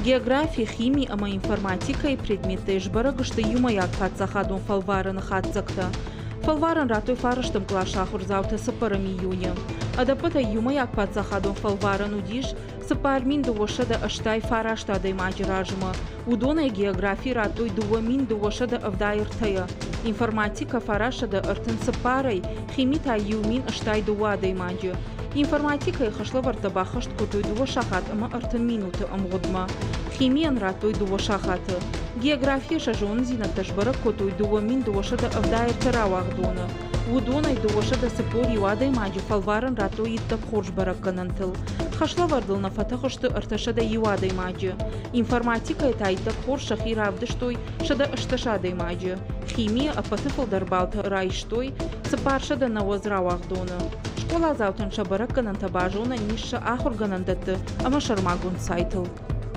Географи, хими ӕмӕ информатикӕйы предметтӕй сбӕрӕг сты иумӕйаг паддзахадон фӕлварӕны хатдзӕгтӕ. Фӕлварӕн радтой фарӕстӕм къласы ахуырдзаутӕ цыппӕрӕм июны. Ӕдӕппӕтӕй иумӕйаг паддзахадон фӕлварӕн уыдис 4289 адӕймаджы размӕ. Уыдонӕй географи радтой 2273-йӕ, информатикӕ 934-ӕй, хими та 1082 адӕймаджы. Информатикӕйы хӕслӕвӕрдтӕ баххӕст кодтой дыууӕ сахат ӕмӕ 30 минуты ӕмгъуыдмӕ. Химийӕн радтой дыууӕ сахаты. Географийӕ сӕ зонындзинӕдтӕ сбӕрӕг кодтой 2273 рауагъдоны. Уыдонӕй 241 адӕймаджы фӕлварӕн радтой иттӕг хорз бӕрӕггӕнӕнтыл. Хӕслӕвӕрдыл нӕ фӕтых сты 301 адӕймаджы. Информатикӕйы та иттӕг хорз сӕхи равдыстой 180 адӕймаджы. Химийӕ ӕппӕты фылдӕр баллтӕ райстой 490 рауагъдоны. Скъоладзаутӕн сӕ бӕрӕггӕнӕнтӕ базонӕн ис сӕ ахуыргӕнӕндӕтты ӕмӕ сӕрмагонд сайтыл.